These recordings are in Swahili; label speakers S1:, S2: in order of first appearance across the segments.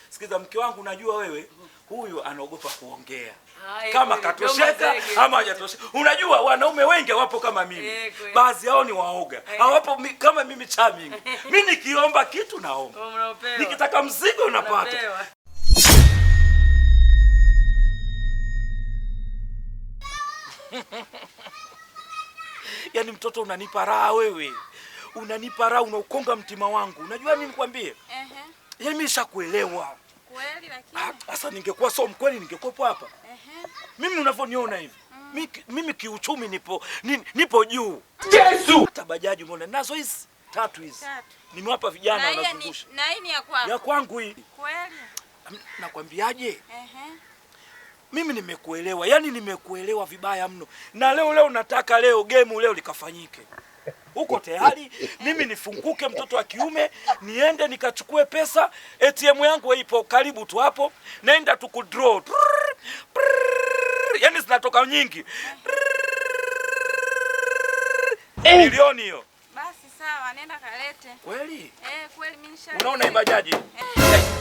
S1: Sikiza mke wangu, najua wewe huyu anaogopa kuongea.
S2: Haya,
S1: Kama
S2: kweli,
S1: katosheka
S2: domo zege.
S1: ama hajatosheka. Unajua wanaume wengi hawapo kama mimi.
S2: Kweli.
S1: Baadhi yao ni waoga. Hawapo kama mimi charming. Mimi nikiomba kitu naomba.
S2: Oh, mnaopewa.
S1: Nikitaka mzigo unapata.
S2: Unapewa.
S1: Yaani mtoto unanipa raha wewe. Unanipa raha, unaukonga mtima wangu. Unajua nini nikwambie? Yaani mimi nishakuelewa.
S3: Kweli lakini.
S1: Sasa ningekuwa sio mkweli ningekuwepo hapa. Mimi unavyoniona hivi. Mimi kiuchumi nipo juu.
S4: Yesu!
S1: Hata bajaji umeona nazo hizi tatu hizi.
S3: Tatu.
S1: Nimewapa vijana
S3: Na hii ni
S1: wanazungusha.
S3: na hii ni ya kwako.
S1: Ya kwangu hii.
S3: Kweli?
S1: Nakwambiaje? Mimi nimekuelewa. Yaani nimekuelewa vibaya mno. Na leo nataka leo game leo likafanyike. Uko tayari? Mimi nifunguke mtoto wa kiume, niende nikachukue pesa, ATM yangu ipo karibu tu hapo. Naenda tu kudraw. Yaani zinatoka nyingi. Milioni hiyo.
S3: Basi sawa, nenda kalete.
S1: Kweli?
S3: Kweli mimi nisha.
S1: Unaona hii bajaji?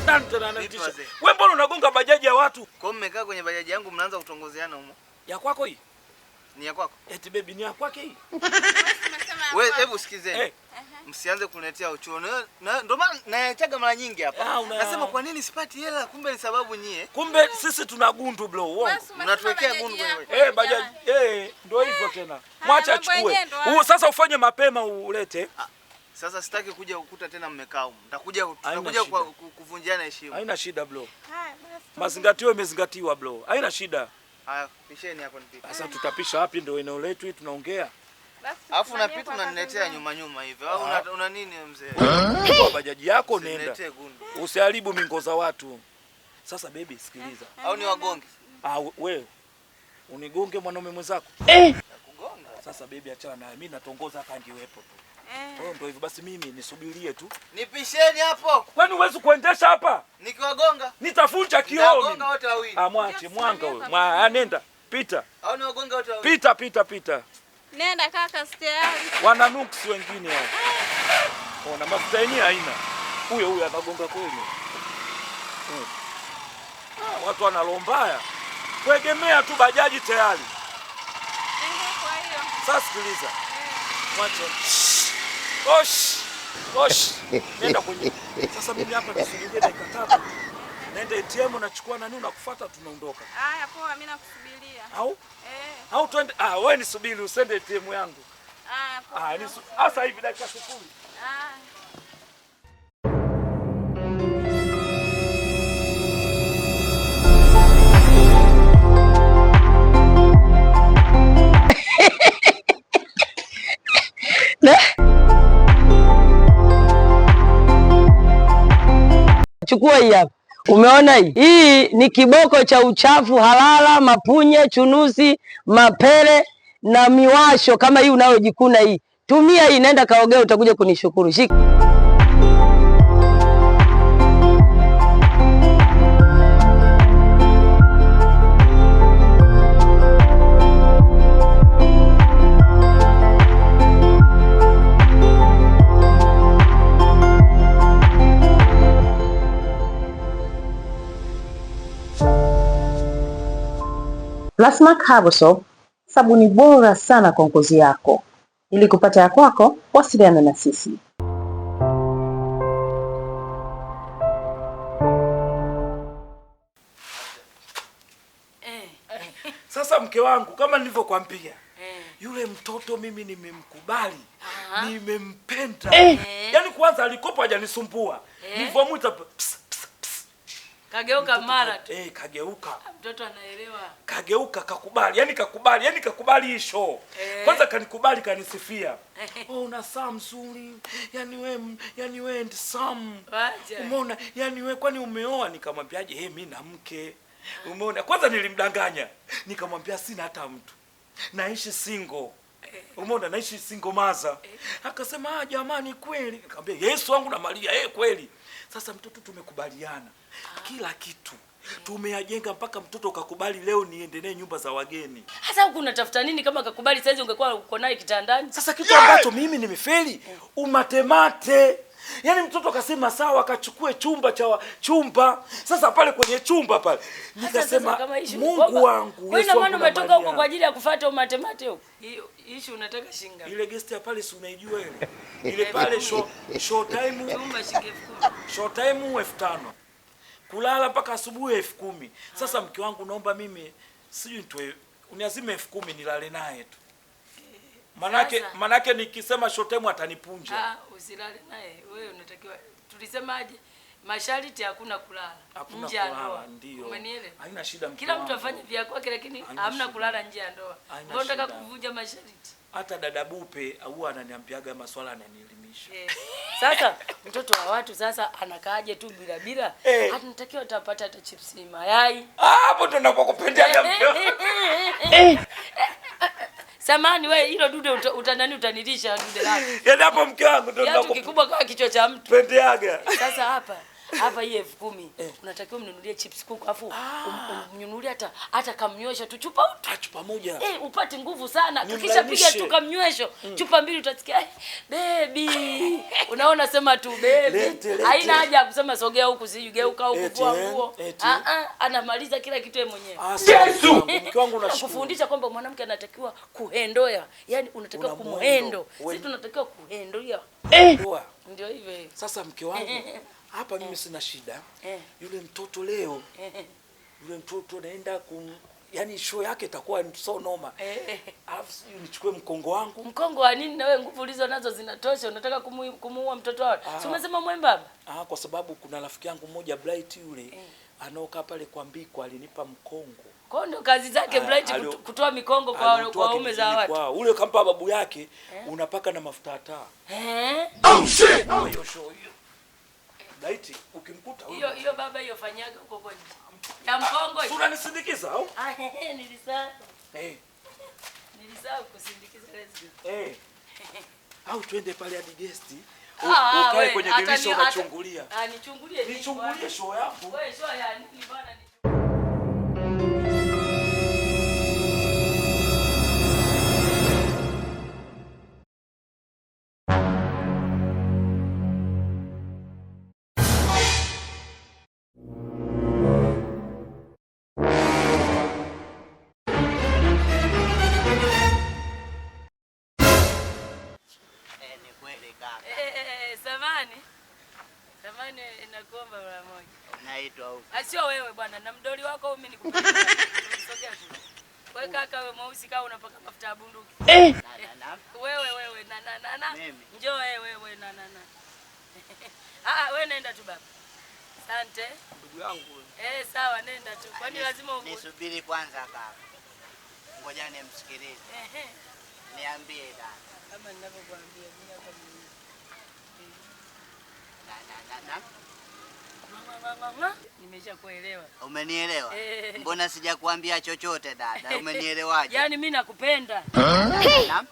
S1: Nani tena ananitisha?
S5: Vipi wazee?
S1: Wewe mbona unagonga bajaji ya watu?
S5: Kwa hiyo mmekaa kwenye bajaji yangu mnaanza kutongozeana humo?
S1: Ya kwako hii?
S5: Ni ya kwako?
S1: Eti baby ni ya kwake hii?
S5: Wewe hebu sikizeni. Msianze kuniletea uchuo. Ndio maana naachaga mara nyingi hapa. Nasema kwa nini sipati hela, kumbe ni sababu nyie.
S1: Kumbe sisi tuna gundu bro, uongo.
S3: Basi umesema
S5: Mnatuwekea
S3: bajaji
S5: gundu
S3: yako,
S5: wewe.
S1: Bajaji, ndio hivyo tena.
S3: Haya,
S1: Mwacha
S3: mambo
S1: achukue.
S3: yenyewe ndo haya.
S1: Huu sasa ufanye mapema ulete.
S5: Sasa sitaki kuja kukuta tena mmekaa humu.
S1: Haina
S5: Tutakuja
S1: shida.
S5: kuvunjiana heshima.
S1: Haina shida bro.
S3: Haya, basi.
S1: Mazingatio imezingatiwa bro. Haina shida.
S5: Haya, pisheni hapo nipite.
S1: Sasa tutapisha wapi? Ndio eneo letu hii tunaongea.
S3: Basi
S5: Alafu
S3: tusimamie
S5: unapita
S3: kwa
S5: unaniletea
S3: kazi
S5: nyuma nyuma hivi. Au una nini mzee?
S1: Kwa bajaji yako nenda.
S5: Usiniletee gundu.
S1: Usiharibu mingo za watu. Sasa baby sikiliza.
S5: Au ni wagonge?
S1: Wewe unigonge mwanaume mwenzako?
S5: Nakugonga.
S1: Sasa baby achana naye. Mimi natongoza hapa angiwepo tu. Kwa hiyo ndio hivyo basi mimi nisubirie tu.
S5: Nipisheni hapo.
S1: Kwani huwezi kuendesha hapa?
S5: Nikiwagonga.
S1: Nitafunja kioo
S5: Nitawagonga
S1: mimi.
S5: wote wawili.
S1: Mwache mwanga huyo. Nenda. Pita.
S5: Au niwagonge wote wawili.
S1: Pita, pita, pita.
S3: Nenda kaka, si tayari.
S1: Wana nuksi wengine hao. Ona mafuta yenyewe haina. Huyo huyo anagonga kweli. Watu wana roho mbaya. Kuegemea tu bajaji tayari.
S3: Kwa hiyo.
S1: Sasa sikiliza. Mwache. Osh. Osh. Nenda kwenye. Sasa mimi hapa nisubirie dakika 3. Nenda ATM nachukua nani unakufuata tunaondoka.
S3: Haya poa, mimi nakusubiria.
S1: Au? Au twende. Wewe nisubiri usende ATM yangu.
S3: Haya poa.
S1: Sasa hivi dakika 0.
S6: Chukua hii hapa. Umeona hii? Hii ni kiboko cha uchafu halala, mapunye, chunusi, mapele na miwasho kama hii unayojikuna hii. Tumia hii, nenda kaogea, utakuja kunishukuru. Shika.
S7: Plasmac Herbal Soap, sabuni bora sana kwa ngozi yako. Ili kupata ya kwako, wasiliana na sisi.
S1: Sasa mke wangu, kama nilivyokuambia, yule mtoto mimi nimemkubali, nimempenda. Yaani kwanza alikopo hajanisumbua. Nilivyomuita ps, ps, ps.
S2: Kageuka
S1: Mtoto
S2: mara tu.
S1: Kageuka.
S2: Mtoto anaelewa.
S1: Kageuka kakubali. Yaani kakubali, yaani kakubali hii show. Kwanza kanikubali, kanisifia. Oh, una saa mzuri. Yaani wewe, yaani wewe handsome.
S2: Wacha.
S1: Umeona? Yaani wewe kwani umeoa? Nikamwambiaje, mimi na mke. Umeona? Kwanza nilimdanganya. Nikamwambia sina hata mtu. Naishi single. Umeona, naishi single mother. Akasema, jamani kweli. Nikamwambia Yesu wangu na Maria, kweli. Sasa mtoto tumekubaliana. Kila kitu. Tumeyajenga mpaka mtoto kakubali leo niende naye nyumba za wageni.
S2: Sasa huku unatafuta nini kama kakubali saizi ungekuwa uko naye kitandani?
S1: Sasa kitu ambacho mimi nimefeli, umatemate. Yaani mtoto akasema sawa, akachukue chumba cha chumba. Sasa pale kwenye chumba pale nikasema Mungu wangu,
S2: wewe maana umetoka huko kwa ajili ya kufuata matemate huko. Hiyo issue unataka shinga.
S1: Ile guest ya pale si unaijua ile. Ile pale show time
S2: chumba shilingi 10,000.
S1: Show time 5,000. Kulala mpaka asubuhi 10,000. Sasa mke wangu naomba mimi sijui nitoe uniazime 10,000 nilale naye tu. Manake nikisema short time atanipunja.
S2: Ah, usilale naye. Wewe unatakiwa, tulisemaje? Masharti hakuna kulala nje ya ndoa.
S1: Ndio.
S2: Umenielewa?
S1: Haina shida mke.
S2: Kila mtu afanye vya kwake lakini hamna kulala nje ya ndoa. Wewe unataka kuvunja masharti.
S1: Hata dada Bupe huwa ananiambiaga maswala, ananielimisha.
S2: Sasa mtoto wa watu sasa anakaaje tu bila bila? Anatakiwa atapata hata chips mayai.
S1: Hapo ndo napokupendaga mke.
S2: Samani wewe hilo dude utanani utanilisha dude lako.
S1: Yaani hapo mke wangu ndo
S2: nakupa kikubwa kama kichwa cha mtu.
S1: Pendeaga.
S2: Sasa hapa hii 10,000 unatakiwa mnunulie chips kuku afu umnunulie hata kamnywesho tu chupa
S1: chupa moja.
S2: Upate nguvu sana. Kisha piga tu kamnywesho chupa mbili utasikia baby. Unaona sema tu baby. Haina haja ya kusema sogea huku siju geuka huku vua nguo. Anamaliza kila kitu yeye mwenyewe.
S1: Yesu. Mke wangu
S2: unakufundisha kwamba mwanamke anatakiwa kuhendoa. Yaani unatakiwa kumhendo. Sisi tunatakiwa kuhendoa. Ndio hivyo hivyo.
S1: Sasa mke wangu hapa mimi sina shida. Yule mtoto leo yule mtoto naenda yani show yake itakuwa so noma. Alafu nichukue mkongo wangu.
S2: Mkongo wa nini na wewe nguvu ulizo nazo zinatosha? Unataka kumuua mtoto wao? Si umesema mwembamba?
S1: Kwa sababu kuna rafiki yangu mmoja Bright yule anaokaa pale kwa Mbiko alinipa mkongo.
S2: Kwa ndo kazi zake Bright kutoa mikongo kwa waume za watu.
S1: Ule kampa babu yake unapaka na mafuta taa.
S2: Oh shit.
S1: Hiyo show hiyo. Bright ukimkuta
S2: huyo. Hiyo baba hiyo fanyaga huko kwa nje. Ya mkongo.
S1: Si unanisindikiza au?
S2: Nilisahau. Nilisahau kusindikiza lesbi.
S1: Au twende pale hadi guest. Ukae kwenye dirisha unachungulia.
S2: Nichungulie.
S1: Nichungulie show yangu.
S2: Wewe show ya nini bwana? Samani nakuomba mara moja.
S4: Naitwa huko.
S2: Sio wewe bwana, na mdoli wako mimi nikupenda. Sogea tu. Wewe kaka wewe mweusi kama unapaka mafuta ya bunduki.
S4: Na.
S2: Wewe na. Njoo wewe na. Wewe nenda tu baba. Asante.
S5: Ndugu yangu.
S2: Sawa nenda tu. Kwani lazima
S4: nisubiri kwanza kaka. Ngoja nimsikilize. Niambie dada.
S2: Kama ninavyokuambia mimi hapa mimi.
S4: Na.
S2: Mama, nimeshakuelewa.
S4: Umenielewa? Mbona sijakuambia chochote dada? Umenielewaje?
S2: Yaani mimi nakupenda. Nga.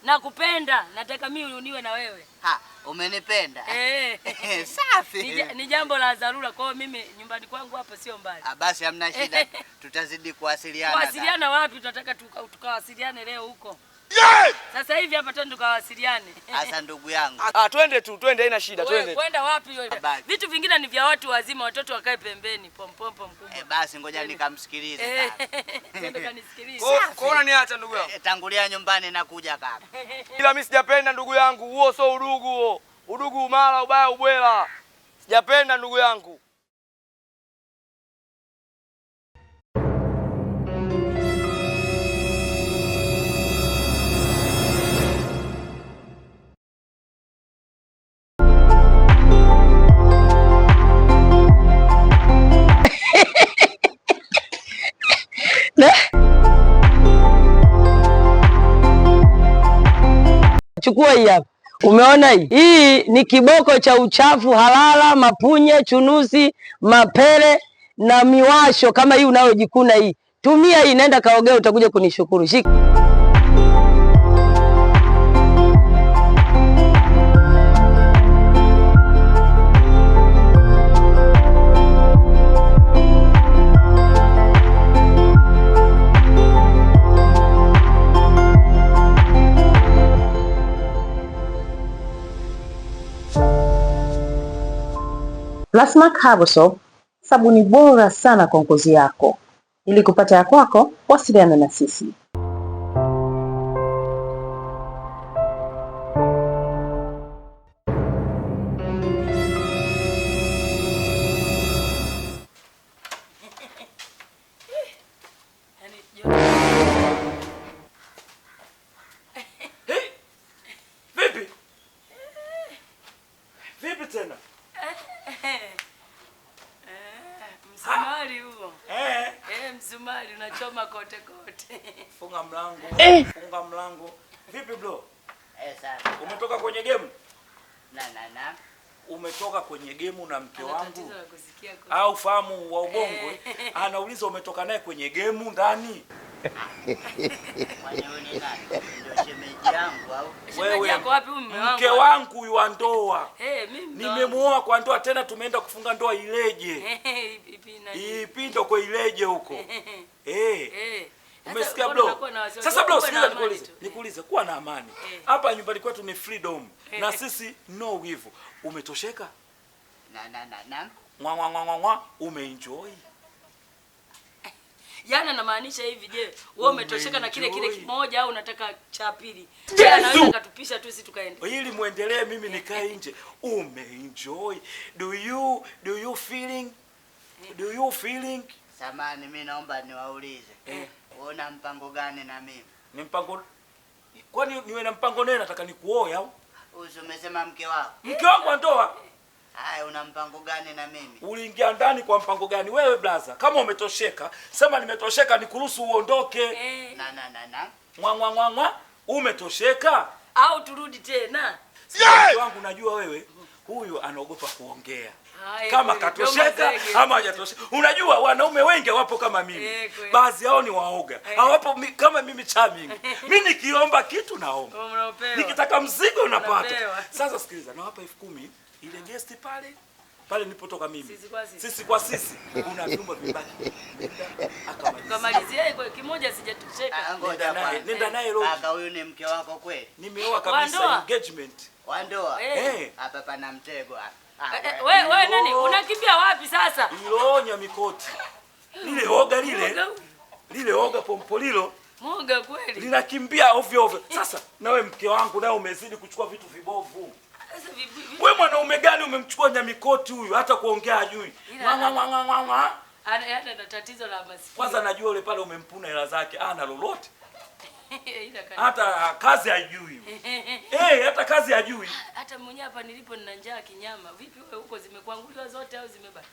S2: Nakupenda. Nataka mimi uniwe na wewe.
S4: Ha, umenipenda? Safi.
S2: Ni jambo la dharura kwa hiyo mimi nyumbani kwangu hapa sio mbali.
S4: Basi hamna shida. Tutazidi kuwasiliana.
S2: Kuwasiliana wapi? Tunataka tukawasiliane leo huko. Sasa hivi hapa twende tukawasiliane.
S4: Asa ndugu yangu.
S5: Twende tu, twende haina shida, twende.
S2: Kwenda wapi wewe? Vitu vingine ni vya watu wazima, watoto wakae pembeni. Pompompo mkubwa.
S4: Basi ngoja nikamsikilize kaka.
S2: Twende kanisikilize.
S5: Kwa unaniacha ndugu yangu?
S4: Tangulia nyumbani na kuja kaka.
S5: Ila mimi sijapenda ndugu yangu, huo sio udugu huo. Udugu umara ubaya ubwela. Sijapenda ndugu yangu.
S6: Chukua hii hapa. Umeona hii? Hii ni kiboko cha uchafu halala, mapunye, chunusi, mapele na miwasho kama hii unayojikuna hii. Tumia hii, nenda kaogea, utakuja kunishukuru. Shika.
S7: Plasmac Herbal Soap, sabuni bora sana kwa ngozi yako. Ili kupata ya kwako, wasiliana na sisi.
S2: Yaani joto.
S1: Hey, vipi? Vipi tena?
S2: Msumari huo.
S1: Eh,
S2: Msumari unachoma kote kote.
S1: funga mlango. Funga mlango. Vipi bro?
S4: Sana.
S1: Umetoka kwenye game?
S4: Na na na.
S1: Umetoka kwenye game na mke
S2: Ana
S1: wangu?
S2: tatizo la kusikia kote.
S1: Au fahamu wa ubongo? Anauliza umetoka naye kwenye game ndani?
S4: Kwani wewe ni nani? Ndio shemeji yangu au?
S2: Shemeji yako wapi huyu mume wangu?
S1: Mke wangu wa ndoa.
S2: Mimi mume wangu.
S1: Nimemuoa kwa ndoa, tena tumeenda kufunga ndoa Ileje.
S2: Ipi nani?
S1: Ipindo kwa Ileje huko.
S2: Sasa
S1: Umesikia
S2: mbona
S1: bro?
S2: unakuwa na wasiwasi?
S1: Sasa bro,
S2: Kuwa na
S1: sikiliza
S2: amani
S1: nikuulize.
S2: tu.
S1: Nikuulize, kuwa na amani. Hapa nyumbani kwetu ni freedom na sisi no wivu. Umetosheka?
S4: Na na na na.
S1: Mwa mwa mwa mwa mwa, umeenjoy.
S2: Yaani anamaanisha hivi, je, wewe umetosheka na kile kile
S1: Umeenjoy.
S2: kimoja au unataka cha pili? Yeye anaweza katupisha tu sisi tukaenda.
S1: Ili muendelee, mimi nikae nje. Umeenjoy. Do you feeling? Do you feeling?
S4: Samani, mimi naomba niwaulize. Una mpango gani na mimi?
S1: Ni mpango. Kwani niwe na mpango naye nataka nikuoe au?
S4: Usi umesema mke wako.
S1: Mke wangu wa ndoa.
S4: Haya, una mpango gani na mimi?
S1: Uliingia ndani kwa mpango gani wewe blaza? Kama umetosheka, sema nimetosheka nikuruhusu uondoke.
S4: Na na na na.
S1: Mwa mwa mwa mwa, umetosheka?
S2: Au turudi tena?
S1: Mke wangu najua wewe huyu anaogopa kuongea.
S2: Haya,
S1: Kama
S2: kweli,
S1: katosheka
S2: domo zege.
S1: ama hajatosheka. Unajua wanaume wengi hawapo kama mimi.
S2: Kweli.
S1: Baadhi yao ni waoga. Hawapo kama mimi charming. Mimi nikiomba kitu naomba.
S2: Unapewa.
S1: Nikitaka mzigo napata.
S2: Unapewa.
S1: Sasa sikiliza, nawapa 10,000 ile guest pale pale nilipotoka mimi.
S2: Sisi kwa sisi.
S1: Sisi kwa sisi. Kuna vyumba vibaki. Akamalizia.
S2: Kamalizia kwa kimoja sijatosheka.
S4: Ngoja
S1: Nenda naye,
S4: kwanza.
S1: nenda naye Roji.
S4: Kaka, huyu ni mke wako kweli?
S1: Nimeoa kabisa,
S2: Wa ndoa?
S1: engagement.
S4: Wa ndoa? Hapa pana mtego hapa.
S2: Wewe nani? Unakimbia wapi sasa?
S1: Ilonya mikoti. Lile oga lile. Lile oga pompolilo.
S2: Moga kweli.
S1: Linakimbia ovyo ovyo. Sasa nawe mke wangu nawe umezidi kuchukua vitu vibovu.
S2: Sasa
S1: Wewe mwanaume gani umemchukua nyamikoti huyu hata kuongea hajui?
S2: Ila-
S1: Mwa mwa mwa mwa mwa.
S2: Ana ana tatizo la masikio.
S1: Kwanza najua yule pale umempuna hela zake, ana lolote.
S2: Ila
S1: Hata kazi hajui. Hata kazi hajui.
S2: Hata mwenyewe hapa nilipo nina njaa kinyama. Vipi wewe huko zimekuanguliwa zote au zimebaki?